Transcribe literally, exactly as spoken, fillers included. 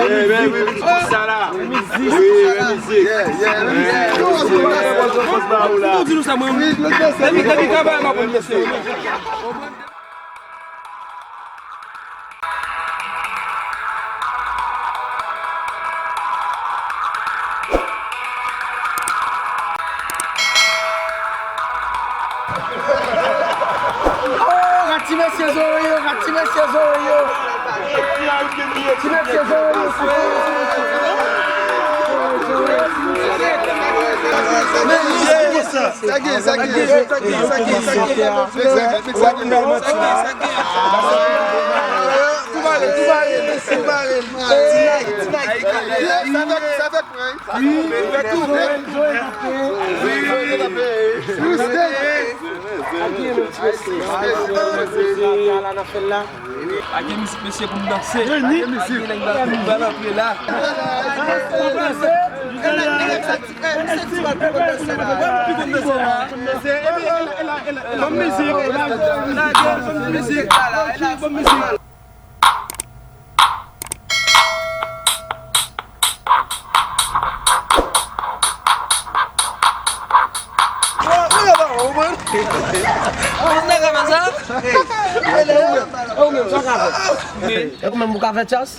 Wi, wi, wi, wi, sa la. Wi, wi, mizik. Yeah, yeah, wi, wi. Ou di nou sa, mwen. Depi, depi kaba, m ap pran mesye. Oh, gad ti mesye Zoyo, gad ti mesye Zoyo. Ti mesye Zoyo, ti mesye Zoyo. Sa gen, sa gen, sa gen, sa gen, sa gen. Tou bare, tou bare, tou bare. Sa fè, sa fè. Ake mizik mesye pou m danse. Ake nèg la pou m bal antre la. Ban m mizik. Lage, ban m mizik. Ban m mizik. Ou menm, ou menm, sa w ka fè? E ou menm, ou ka fè chas?